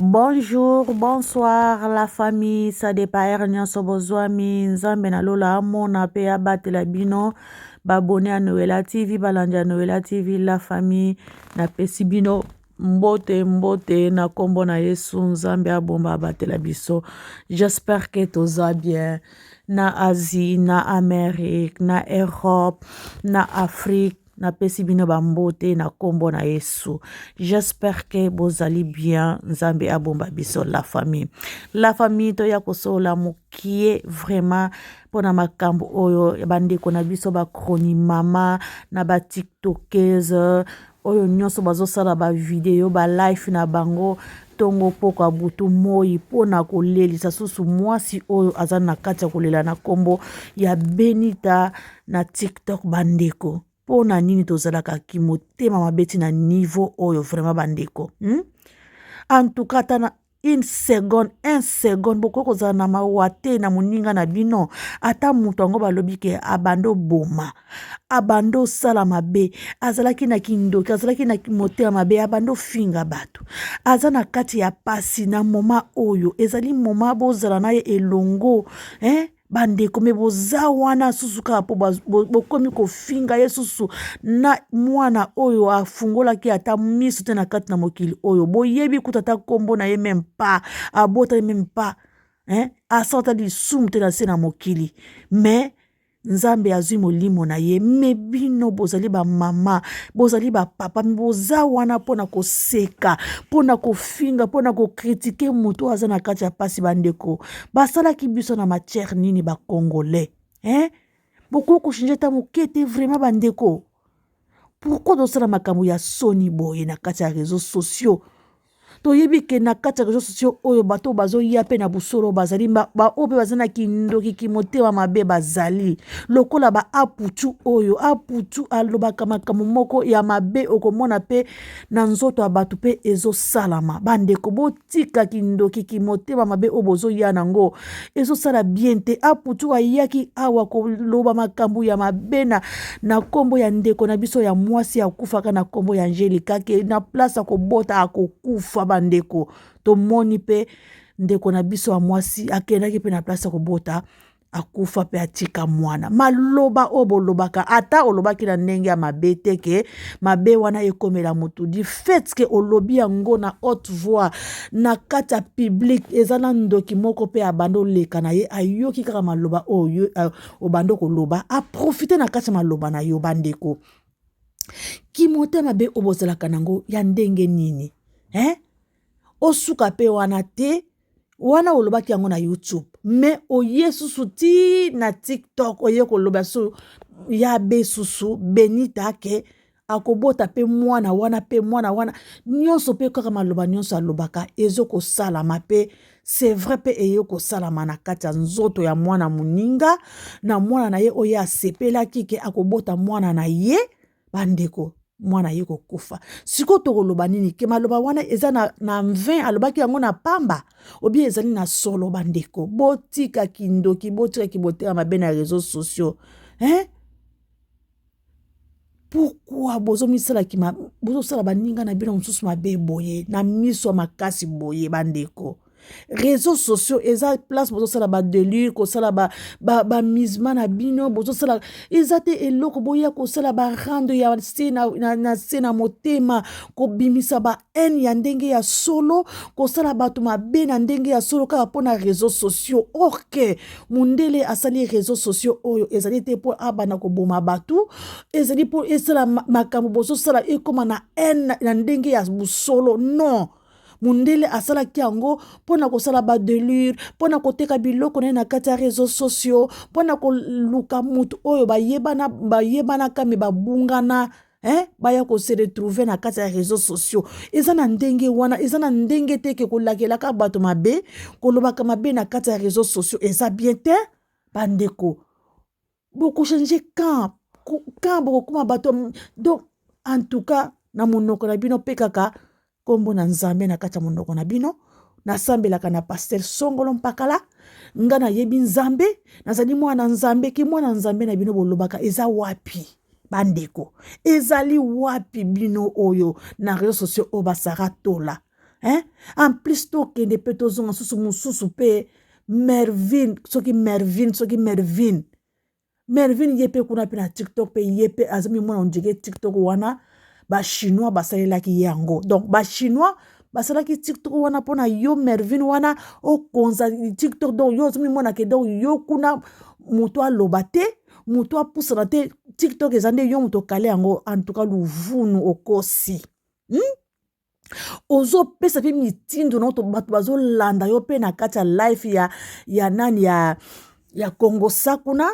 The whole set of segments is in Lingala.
Bonjour, bonsoir la famille, ça dépend heure nyonso bozwami nzambe na lola amona pe abatela bino babone ya Noela TV balandi ya Noela TV la famille napesi bino mbote mbote na kombo na Yesu nzambe abomba abatela biso j'espère que toza bien na Asie na Amérique na Europe na Afrique napesi bino bambote na nkombo na yesu j'espère que bozali bien nzambe abomba biso la famille la famille toya kosolola mokie vraiment mpona makambo oyo bandeko na biso bacroni mama na batiktokese oyo nyonso bazosala bavideo balife na bango ntongo pokwa butu moi mpo na kolelisa susu mwasi oyo aza na kati ya kolela na nkombo ya benita na tiktok bandeko mpo na nini tozalaka kimotema mabe ti na niveau oyo vraiment bandeko hmm? en tout cas ata na une seconde un seconde bokoki kozala na mawa te na moninga na bino ata moto yango balobi ke abanda oboma abanda osala mabe azalaki na kindoki azalaki na motema mabe abanda ofinga bato aza na kati ya pasi na moma oyo ezali moma bozala na ye elongo eh? Bandeko me boza wana susu kaka mpo bokomi kofinga ye susu na mwana oyo afungolaki ata miso te na kati na mokili oyo boyebi kuta ata nkombo na ye meme pas abotami meme pas hein? Asala ata lisumu te na se na mokili me nzambe azwi molimo na ye me bino bozali bamama bozali bapapa me boza wana mpo na koseka mpo na kofinga mpo na kokritike moto oyo aza na kati ya mpasi bandeko basalaki biso na matière nini ba congolais hein? Bokoki kochange ata moke te vraiment bandeko pourquoi tosala makambo ya soni boye na kati ya réseaux sociaux toyebi ke na kati ya réseaux sociaux oyo bato bazoya mpe na bosolo bazali baoyo mpe baza na kindoki kimotema mabe bazali lokola ba aputu oyo aputu alobaka makambo moko ya mabe okomona mpe na nzoto ya bato mpe ezosalama bandeko tika kindoki kimotema mabe oyo bozoya nango ezosala bien te aputu ayaki awa koloba makambo ya mabe na, na nkombo ya ndeko na biso ya mwasi akufaka na nkombo ya angelika ke na place akobota akokufa bandeko tomoni mpe ndeko na biso ya mwasi akendaki mpe na place ya kobota akufa mpe atika mwana. Maloba oyo bolobaka ata olobaki na ndenge ya mabe te ke mabe wana ekomela motu du fait ke olobi yango na haute voix na kati ya public eza na ndoki moko mpe abanda oleka na ye ayoki kaka maloba oyo eh, obanda koloba aprofite na kati ya maloba na yo bandeko kimotema mabe oyo bozalaka nango ya ndenge nini eh? Osuka mpe wana te wana olobaki yango na youtube me oye susu ti na tiktok oye koloba su ya be susu benita ke akobota mpe mwana wana mpe mwana wana nyonso mpe kaka maloba nyonso alobaka ezokosalama mpe c'est vrai mpe eye kosalama na kati ya nzoto ya mwana moninga na mwana na ye oyo asepelaki ke akobota mwana na ye bandeko mwana ye kokufa sikoyo tokoloba nini ke maloba wana eza na, na 20 alobaki yango na pamba obie ezali na solo bandeko botika kindoki botika kimotema mabe na réseau sociaux hein? pourkui bozomisala bozosala baninga na bino mosusu mabe boye na miso ya makasi boye bandeko réseaux sociaux eza place bozosala badelure kosala bamisma ba, ba na bino bozosala eza te eloko boya kosala barando ya se na, na, na se na motema kobimisa ba haine ya ndenge ya solo kosala bato mabe na ndenge ya solo kaka mpo na réseaux sociaux orke mundele asali réseaux sociaux oyo ezali te mpo abanda koboma bato ezali mpo esala makambo bozosala ekóma na haine na ndenge ya bosolo non Mundele asalaki yango mpo na kosala ba delure, mpo na koteka biloko na ye na kati ya réseaux sociaux, mpo na koluka moto oyo bayebana bayebanaka me babungana hein? baya ko se retrouver na kati ya réseaux sociaux. Eza na ndenge wana, eza na ndenge te ke kolakelaka bato mabe, kolobaka mabe na kati ya réseaux sociaux eza bien te bandeko. Bokochange camp camp bokokoma bato donc en tout cas na monoko na bino mpe kaka nkombo na nzambe na kati ya monoko na bino nasambelaka na paster songolo mpakala nga nayebi nzambe nazali mwana nzambe ki mwana nzambe na bino bolobaka eza wapi bandeko ezali wapi bino oyo na réseau sociaux oyo basara tola. Hein? En plus tokende mpe tozonga susu mosusu mpe Mervine, soki Mervine, soki Mervine. Mervine ye mpe kuna mpe na TikTok mpe ye mpe azomimona ondire TikTok wana ba chinois basalelaki ye yango. Donc ba chinois basalaki TikTok wana mpo na yo Mervine wana okonza TikTok donc yo ozomimona ke donc yo kuna moto aloba te moto apusana te TikTok eza nde yo moto okale yango en tout cas luvunu okosi hmm? Ozopesa mpe mitindo na bato bazolanda yo mpe na kati ya life ya, ya nani ya, ya kongosa kuna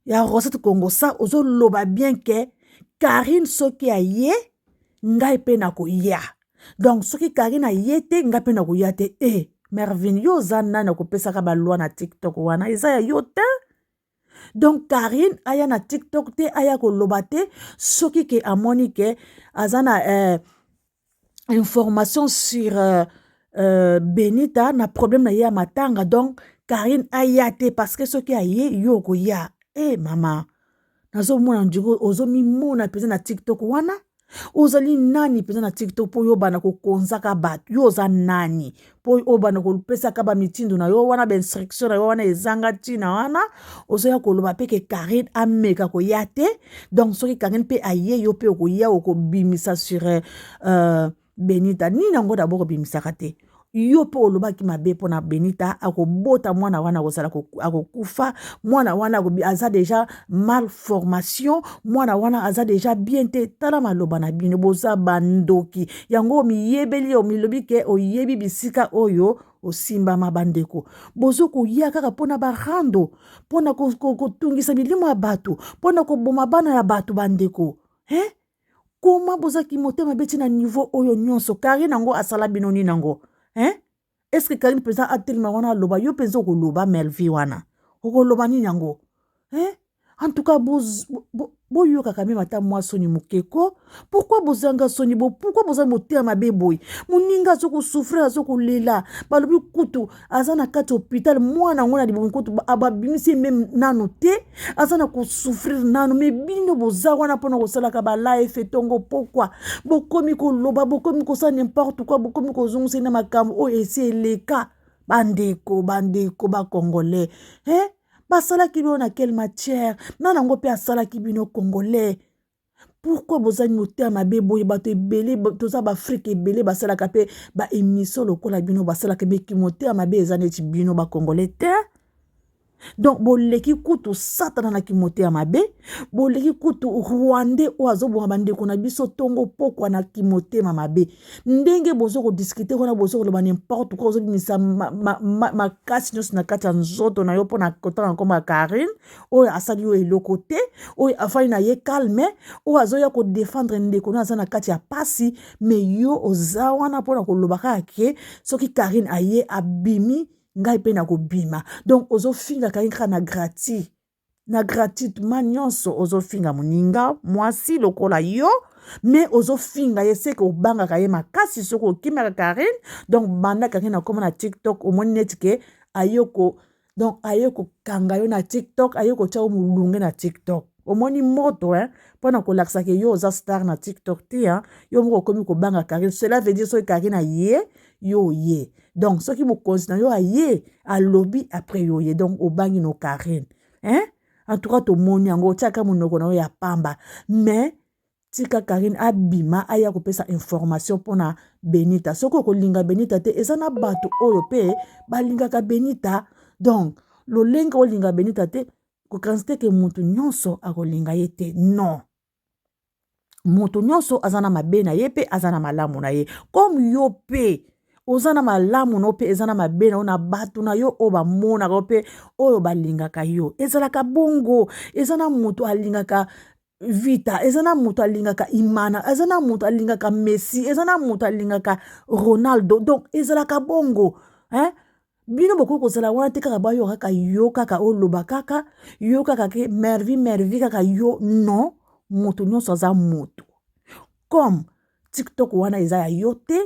ya Rosette Kongosa ozoloba bien ke Karine soki aye ngai mpe nakoya donc soki Karine aye te ngai mpe nakoya te e eh, Mervine yo oza nani akopesaka balwa na TikTok wana eza ya yo te donc Karine aya na TikTok te aya koloba te soki ke amoni ke aza na eh, information sur euh, euh, Benita na problème na ye ya matanga donc Karine aya te parce que soki aye yo okoya e eh, mama nazomona ndiko ozomimona mpenza na TikTok wana ozali nani mpenza na TikTok mpo yo obanda kokonzaka bato yo oza nani mpo obanda kopesaka bamitindo na yo wana bainstruction na yo wana ezanga ntina wana ozoya koloba mpe ke Karine ameka koya te donc soki Karine mpe aye yo mpe okoya okobimisa sur euh, Benita nini yango dabord obimisaka te yo mpe olobaki mabe mpo na Benita akobota mwana wana akozala akokufa mwana wana aza deja mal formation mwana wana aza deja bien te tala maloba na bino boza bandoki yango omiyebeli omilobi ke oyebi bisika oyo osimbama bandeko bozo koya kaka mpo na barando mpo na kotungisa milimo ya bato mpo na koboma bana ya bato bandeko eh? Koma bozaki motema beti na niveau oyo nyonso Karine yango asala bino nini yango hein? Est ce que Karine mpenza atelema wana aloba yo mpenza okoloba Melvie wana okoloba nini yango hein? En tout cas boyokaka meme ata mwa soni moke ko pourquoi bozanga soni bo pourquoi boza motema mabe boye moninga azo kosouffrir azo kolela balobi kutu aza na kati hôpital mwana yango na libumu kutu babimisi ye meme nanu te aza na kosouffrir nanu me bino boza wana mpona kosalaka balife etongo pokwa bokomi koloba bokomi kosala n'importe quoi bokomi kozongisa na makambo oyo esi eleka bandeko bandeko bacongolais eh? Basalaki bino na quelle matière nani yango mpe asalaki bino congolais pourquoi bozali motema mabe boye bato ebele toza baafrike ebele basalaka mpe baémission lokola bino basalaka mpe motema mabe eza neti bino bacongolais te donc boleki kutu satana na kimotema mabe boleki kutu rwandais oyo azoboma bandeko na biso ntongo pokwa na kimotema mabe ndenge bozo kodiskute wana bozo koloba n'importe quoi ozobimisa makasi nyonso na kati ya nzoto na yo mpo na kotanga nkombo ya Karine oyo asali yo eloko te oyo afandi na ye calme oyo azoya kodefendre ndeko no aza na kati ya pasi me yo oza wana mpo na koloba kaka ke soki Karine aye abimi ngai mpe nakobima donc ozofinga Karine kaka na gratuit na gratuitement nyonso ozofinga moninga mwasi lokola yo me ozofinga ye seke obangaka ye makasi soki okimaka Karine donc banda Karine akoma na TikTok omoni neti ke aye ko donc aye kokanga yo na TikTok aye kotia yo molunge na TikTok omoni moto hein mpo na kolakisa ke yo oza star na TikTok te hein yo moko okomi kobanga Karine cela veut dire soki Karine aye yo oye donc soki mokonzi na yo aye alobi après yo oye donc obangi no Karine hein en tout cas tomoni yango otiaka monoko na yo ya pamba mais tika Karine abima aya kopesa information mpona Benita soki okolinga Benita te eza na bato oyo mpe balingaka Benita donc lolenge olinga Benita te kokanisa te ke moto nyonso akolinga ye te non moto nyonso aza na mabe na ye mpe aza na malamu na ye comme yo mpe oza na malamu na yo mpe eza na mabe na yo na bato na yo oyo bamonaka yo mpe oyo balingaka yo ezalaka bongo eza na moto alingaka Vita eza na moto alingaka Imana eza na moto alingaka Messi eza na moto alingaka Ronaldo donc ezalaka bongo hein? Bino bokoki kozala wana te kaka bayo kaka yo kaka oloba kaka yo kaka ke mervi mervi kaka yo non moto nyonso aza moto comme TikTok wana eza ya yo te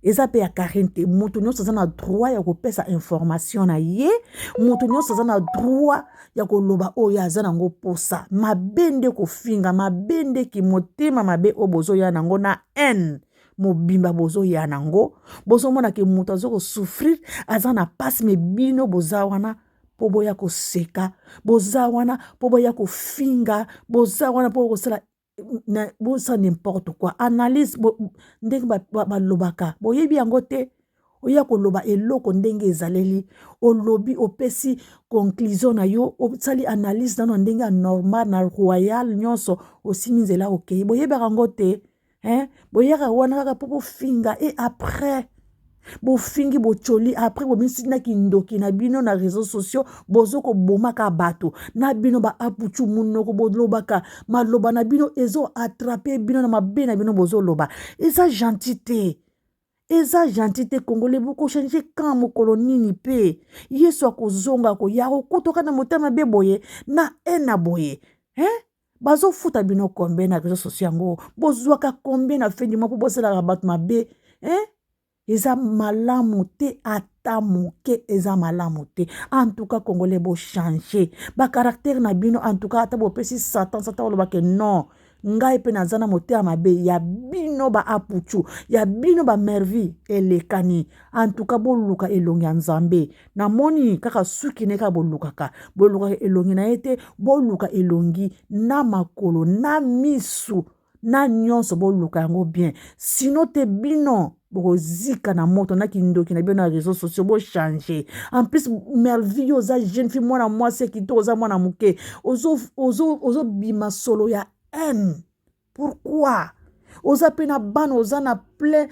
eza mpe ya Karine te moto nyonso aza na droit ya kopesa information na ye moto nyonso aza na droit ya koloba oyo aza nango posa mabe nde kofinga mabe nde kimotema mabe oyo bozoya nango na haine. mobimba bozoya nango, bozomona ke moto azo kosouffrir, aza na pasi, me bino boza wana mpo boya koseka, boza wana mpo boya kofinga, boza wana mpo kosala bosala n'importe quoi. Analyse ndenge balobaka ba, ba boyebi yango te. Oya koloba eloko ndenge ezaleli, olobi, opesi conclusion na yo, osali analyse nano ndenge ya normal na royal nyonso, osimi nzela, okei. Boyebaka yango te, hein? Boyaka wana kaka mpo bofinga, e après bofingi, bocoli, après bomisi na kindoki na bino na réseaux sociaux, bozo kobomaka bato na bino. Baapucu monoko, bolobaka maloba na bino ezo attrape bino na mabe na bino, bozoloba eza gentil te, eza gentil te. Congolais, bokochange kan mokolo nini? Mpe Yesu akozonga, akoya kokutoka na motema mabe boye na ena boye, hein? Bazofuta bino combien na réseau sociaux yango? Bozwaka combien na fin du mois mpo bosalaka bato mabe, hein? Eza malamu te, ata moke, eza malamu te. En tout cas, congolais, bochange bacaractère na bino. En tout cas, ata bopesi Satan, Satan olobake non, ngai mpe naza na motema mabe ya bino, baapucu ya bino, bamervi elekani. En tout cas, boluka elongi ya Nzambe. Namoni kaka suki ne kaka bolukaka, bolukaka elongi na ye te. Boluka elongi na makolo na misu na nyonso, boluka yango bien, sino te bino bokozika na moto na kindoki na bino na réseau sociaux. Bochange. En plus, Mervi, yo oza jeune fille, mwana mwasi ya kitoko, oza mwana moke, ozobima solo ya haine. Pourquoi? Oza mpe na bana, oza na plein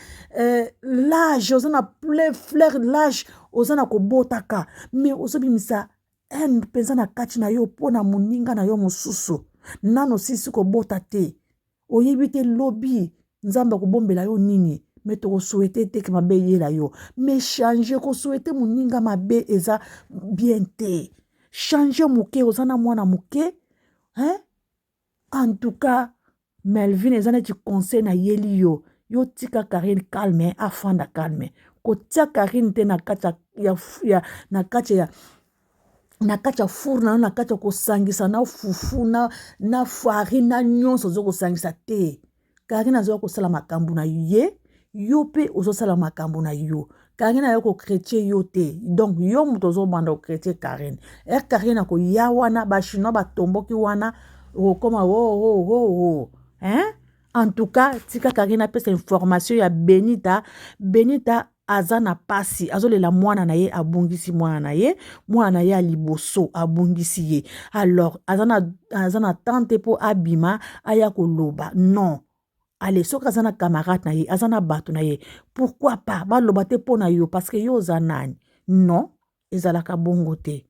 l'âge, oza na plein fleur l'âge, oza na kobotaka, mais ozobimisa haine mpenza na kati na yo mpo na moninga na yo mosusu. Nano osilisi kobota te, oyebi te lobi Nzambe akobombela yo nini. Me tokosouhaiter te ke mabe eyela yo, mais change. Kosouhaiter moninga mabe eza bien te. Change moke, oza na mwana moke, hein? En tout cas, Melvin, eza neti conseil nayeli yo. Yo tika Karine calme, afanda calme. Kotia Karine te na kati ya, na kati ya four na yo, na kati ya kosangisa na fufu na farine na nyonso, oza kosangisa te. Karine azoya kosala makambo na ye, yo mpe ozosala makambo na yo. Karine ayo kochrétien yo te, donc yo moto ozobanda kochrétien Karine. Ere Karine akoya wana, bachinois batomboki wana, okokoma ho ho ho ho, hein? En tout cas, tika Karine apesa information ya Benita. Benita aza na pasi, azolela mwana na ye, abungisi mwana na ye, mwana na ye ya liboso abungisi ye. Alors aza na tante mpo abima aya koloba non. Ale, soki aza na camarade na ye, aza na bato na ye, pourquoi pas baloba te mpo na yo? Parce que yo oza nani? Non, ezalaka bongo te,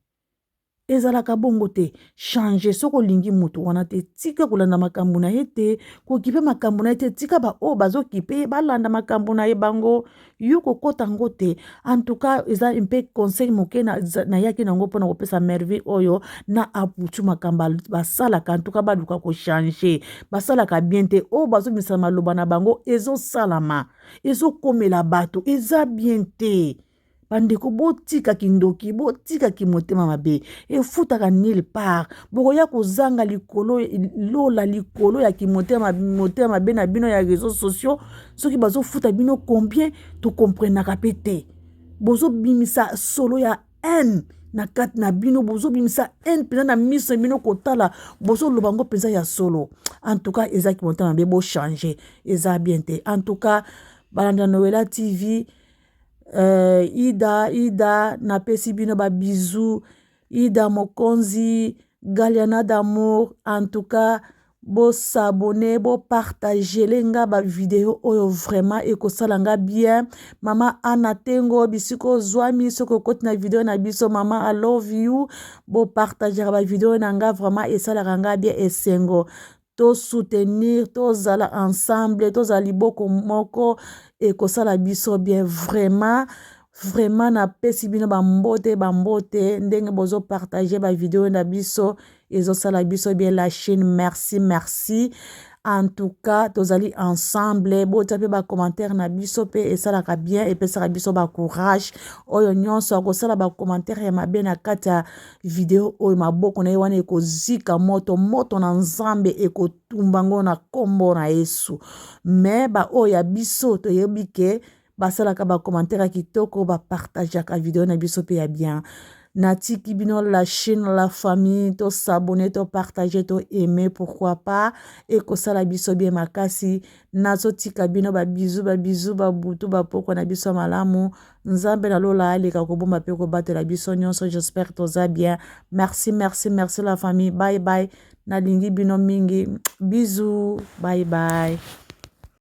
ezalaka bongo te. Change. Soki olingi moto wana te, tika kolanda makambo na ye te, kokipe makambo na ye te. Tika baoyo bazokipe ye balanda makambo na ye bango, yo kokɔta yango te. En tout cas, eza mpe conseil moke nayaki nango mpona kopesa Merveille oyo na Aputu. Makambo basalaka, en tout cas, baluka kochange. Basalaka bien te. Oyo bazobimisa maloba na bango, ezosalama, ezokomela bato, eza bien te. Bandeko, botika kindoki, botika motema mabe, efutaka nulle part. Bokoya kozanga likolo, lola likolo ya kimotema motema mabe na bino ya réseaux sociaux. Soki bazofuta bino combien, tokomprenaka mpe te. Bozobimisa solo ya haine na kati na bino, bozobimisa haine mpenza na miso na bino, kotala bozoloba yango mpenza ya solo. En tout cas, ezaki motema mabe, bochange, eza bien te. En tout cas, balanda Noela TV, Ida, Ida, napesi bino babisous. Ida Mokonzi, Galiana d'amour, en tout cas, bos'abonner, bopartagele nga bavideo oyo, vraiment ekosala nga bien. Mama Ana Tengo, bisika ozwami, soki okoti na video na biso, mama, I love you. Bopartagera bavideo na nga, vraiment esalaka nga bien, esengo. Tosoutenir, tozala ensemble, tozala liboko moko, ekosala biso bien. Vraiment, vraiment, napesi bino bambote, bambote ndenge bozopartage bavideo na biso, ezosala biso bien la chaîne. Merci, merci. En tout cas tozali ensemble, botia mpe bacommentaire na biso mpe esalaka bien, epesaka biso bacourage. Oyo nyonso akosala bacommentaire ya mabe na kati ya video oyo, maboko na ye wana ekozika moto, moto na Nzambe ekotumba ngo na nkombo na Yesu. Me baoyo ya biso toyebi ke basalaka bacommentaire ya kitoko, bapartageaka video na biso mpe ya bien. Natiki bino la chaîne, la famille, tosabone, topartage, to aime, pourquoi pas, ekosala biso bien makasi. Nazotika bino babizu, babizu, babutu, bapoko na biso malamu. Nzambe na lola aleka kobomba mpe kobatela biso nyonso. J'espère toza bien. Merci, merci, merci la famille. Bye bye, nalingi bino mingi. Bisous, bye bye.